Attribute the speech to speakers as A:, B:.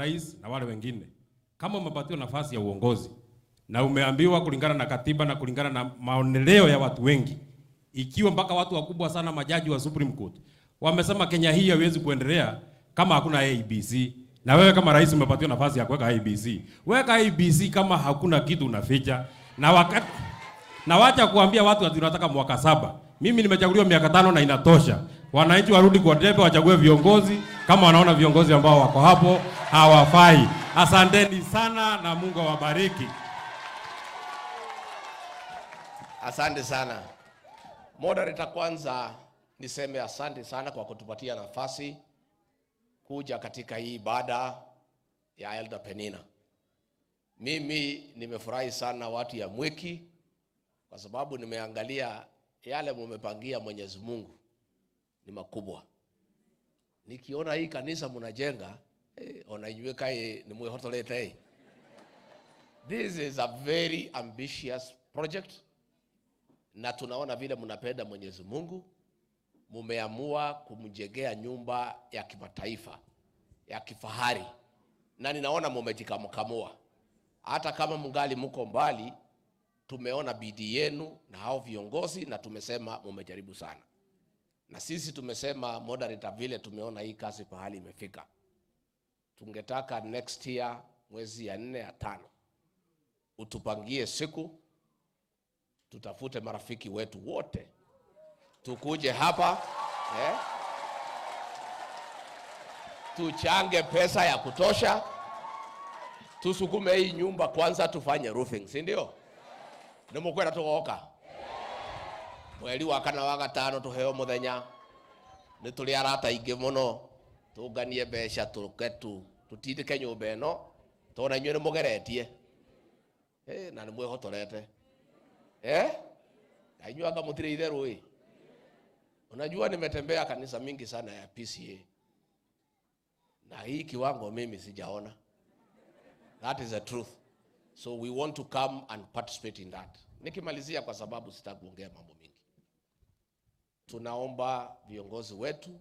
A: Rais na wale wengine, kama umepatiwa nafasi ya uongozi na umeambiwa kulingana na katiba na kulingana na maoneleo ya watu wengi, ikiwa mpaka watu wakubwa sana, majaji wa Supreme Court wamesema Kenya hii haiwezi kuendelea kama hakuna IEBC, na wewe kama rais umepatiwa nafasi ya kuweka IEBC, weka IEBC kama hakuna kitu unaficha. Na wakati na wacha kuambia watu ati tunataka mwaka 7. Mimi nimechaguliwa miaka 5 na inatosha. Wananchi warudi kwa debe, wachague viongozi kama wanaona viongozi ambao wako hapo hawafai. Asanteni sana na Mungu awabariki.
B: Asante sana moderator. Kwanza niseme asante sana kwa kutupatia nafasi kuja katika hii ibada ya Elder Penina. Mimi nimefurahi sana watu ya Mwiki kwa sababu nimeangalia yale mumepangia Mwenyezi Mungu ni makubwa. Nikiona hii kanisa mnajenga, ona inyuĩ kaĩ nĩ mwĩhotorete. This is a very ambitious project, na tunaona vile mnapenda Mwenyezi Mungu, mumeamua kumjengea nyumba ya kimataifa ya kifahari, na ninaona mumejikamkamua. Hata kama mungali mko mbali, tumeona bidii yenu na hao viongozi, na tumesema mumejaribu sana. Na sisi tumesema, moderator, vile tumeona hii kazi pahali imefika, tungetaka next year mwezi ya 4 ya 5 utupangie siku, tutafute marafiki wetu wote tukuje hapa, tuchange pesa ya kutosha, tusukume hii nyumba kwanza, tufanye roofing, si ndio? Nimukwenda tugoka mweri wa kana wa gatano tuheo muthenya, ni turi arata aingĩ mũno, tũnganie mbeca tũke tu tutindĩke nyũmba ĩno, tondũ na inyuĩ nĩ mũgeretie, na nĩ mwĩhotorete, na inyuĩ anga mũtirĩ itherũ ĩ. Unajua nimetembea kanisa mingi sana ya PCEA na hii kiwango mimi sijaona. That is the truth. So we want to come and participate in that. Nikimalizia, kwa sababu sitaki kuongea mambo mingi, tunaomba viongozi wetu